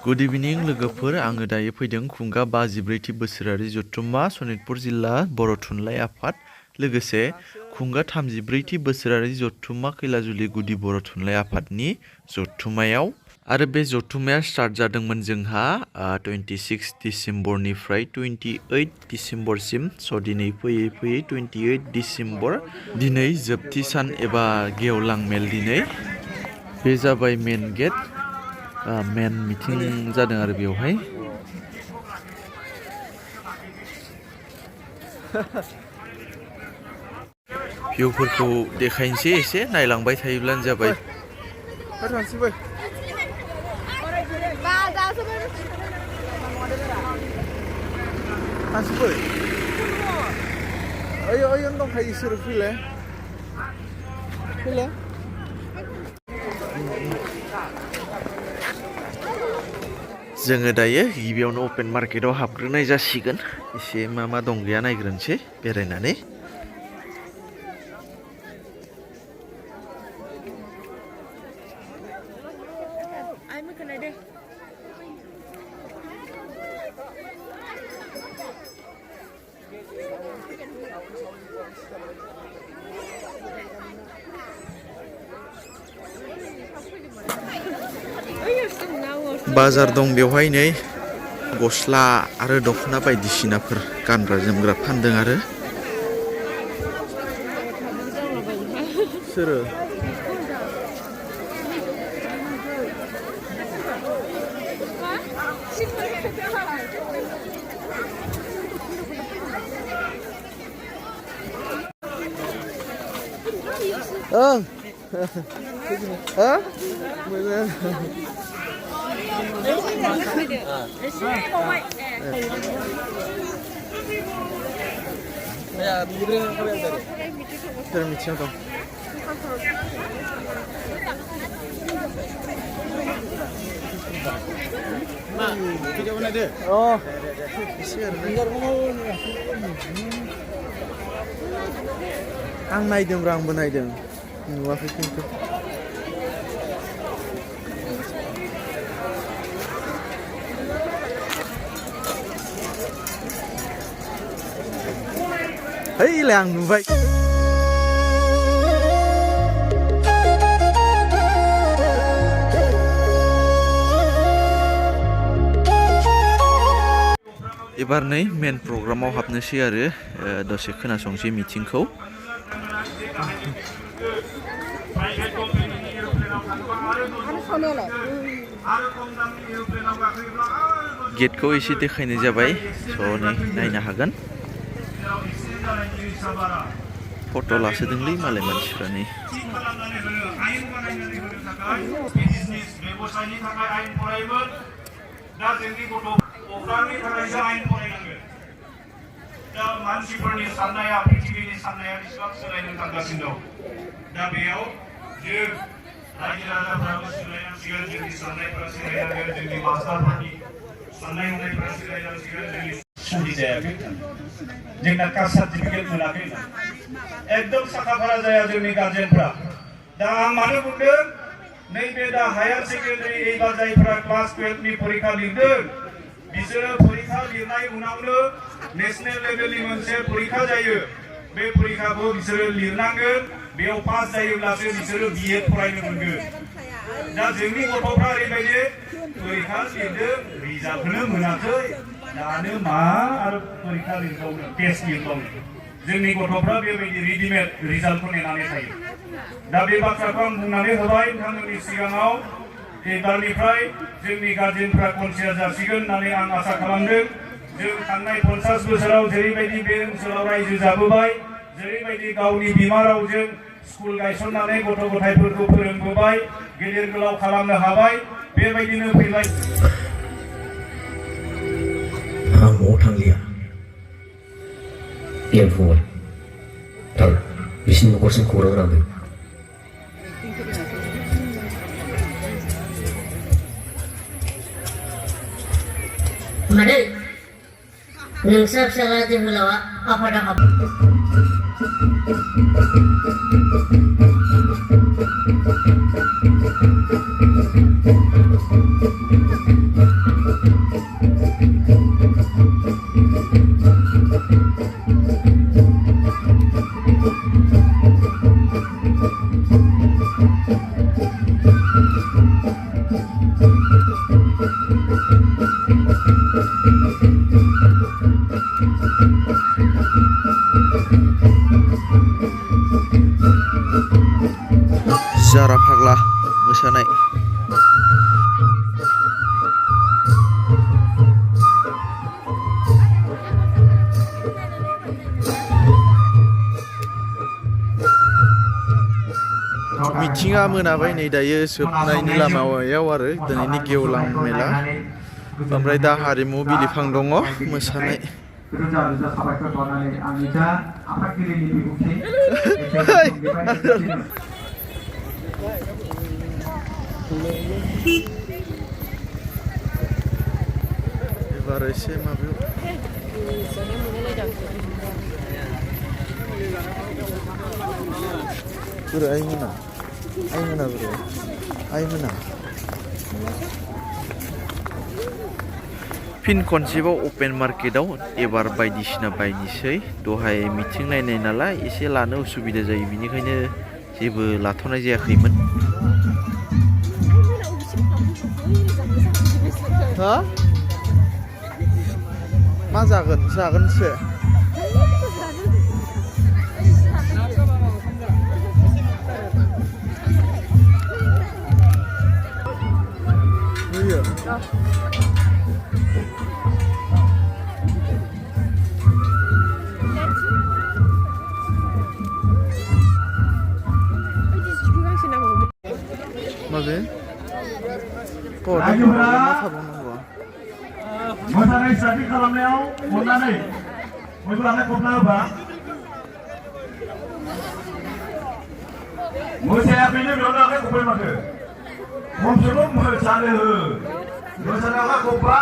Good evening लोगोफोर आङो दायो फैदों खुंगा 54थि बोसोरारि जथुम्मा सनितपुर जिल्ला बर' थुनलाइ आफाद लोगोसे खुंगा 34थि बोसोरारि जथुम्मा कैलाजुलि गुदि बर' थुनलाइ आफादनि जथुम्मायाव आरो बे जथुम्माया स्टार्ट जादोंमोन जोंहा 26 डिसेम्बरनिफ्राय 28 डिसेम्बरसिम दिनै फैयै फैयै 28 डिसेम्बर दिनै जोबथि सान एबा गेवलां मेल दिनै बे जाबाय मेन गेट मेन मिटिं जादों आरो बेवहाय भिउफोरखौ देखायनोसै एसे नायलांबाय थायोब्लानो जाबाय जोङो दायो गिबियावनो ओपन मार्केटआव हाबग्रोनाय जासिगोन एसे मा दं गैया नायग्रोनोसै बेरायनानै बाजार दं बेवहाय नै गस्ला आरो दखना बायदिसिनाफोर गानग्रा जोमग्रा फानदों आरो सोरो आं नायदोंब्रा आंबो नायदों नुवाखै खिन्थु हैलाय आं नुबाय एबार नै मेन प्रग्रामाव हाबनोसै आरो दसे खोनासंसै मिटिंखौ गेटखौ एसे देखायनाय जाबाय नै नायनो हागोन फट' लासोदोंलै मालाय मानसिफ्रा नै दा मानसिफोरनि साननाया पृथ्वीनि साननाया बेसेबां सोलायनो थांगासिनो दं दा बेयाव जों रायजो राजाफोराबो सोलायनांसिगोन जोंनि साननायफोरा सोलायनांगोन जोंनि मास्टारफोरनि साननाय हनायफोरा सोलायनांसिगोन जोंनि सुबि जायाखै जोंना कास्ट सार्टिफिकेट मोनाखै एकदम साखा फारा जाया जोंनि गार्जेनफ्रा दा आं मानो बुंदों नैबे दा हायार सेकेन्डारि एबा जायफ्रा क्लास 12 नि परीक्षा लिरदों बिसोरो परीक्षा लिरनाय उनावनो नेशनेल लेभेलनि मोनसे परीक्षा जायो बे परीक्षाखौ बिसोरो लिरनांगोन बेयाव पास जायोब्लासो बिसोरो बिएड फरायनो मोनगोन दा जोंनि गथ'फ्रा ओरैबायदि परीक्षा लिरदों रिजाल्टखौनो मोनाखै दानो मा आरो परीक्षा लिरबावनो टेस्ट लिरबावनो जोंनि गथ'फ्रा बेबायदि रेडिमेड रिजाल्टखौ नेनानै थायो दा बे बाथ्राखौ आं बुंनानै होबाय नोंथांमोननि सिगाङाव एबारनिफ्राय जोंनि गार्जेनफ्रा कनसियास जासिगोन होननानै आं आसा खालामदों जों थांनाय 50 बोसोराव जेरैबायदि बे ओनसोलाव रायजो जाबोबाय जेरैबायदि गावनि बिमा रावजों स्कुल गायसननानै गथ' गथायफोरखौ फोरोंबोबाय गेदेर गोलाव खालामनो हाबाय बेबायदिनो फैबाय आं न'आव थांलिया फंबाय थां बिसिनि न'खरसिम खौरां लांदों मादै नोंस्रा फिसाला जोहोलावा आफादा हाब जारा फाग्ला मोसानाय मिथिङा मोनाबाय नै दायो जोबनायनि लामायाव आरो दिनैनि गेवलां मेला ओमफ्राय दा हारिमु बिलिफां दङ मोसानाय रोजा रोजा साबायखर बावनानै आंनि दा आफादगिरिनि बिबुंथि एबार एसे माबायाव बोरै आइमोना बोरै आइमोना फिन खनसेबाव अपेन मार्केटाव एबार बायदिसिना बायनोसै दहाय मिथिं नायनाय नालाय एसे लानो उसुबिदा जायो बिनिखायनो जेबो लाथ'नाय जायाखैमोन हा मा जागोनसो होयो माबे मोसानाय स्टार्टिं खालामनायाव अननानै बयबो आखाइ खबना होबा मोसायाखैनो बेयावनो आखाइ खब्बाय माथो खमसेखम मोसानो हो मोसानायाव आखाइ खब्बा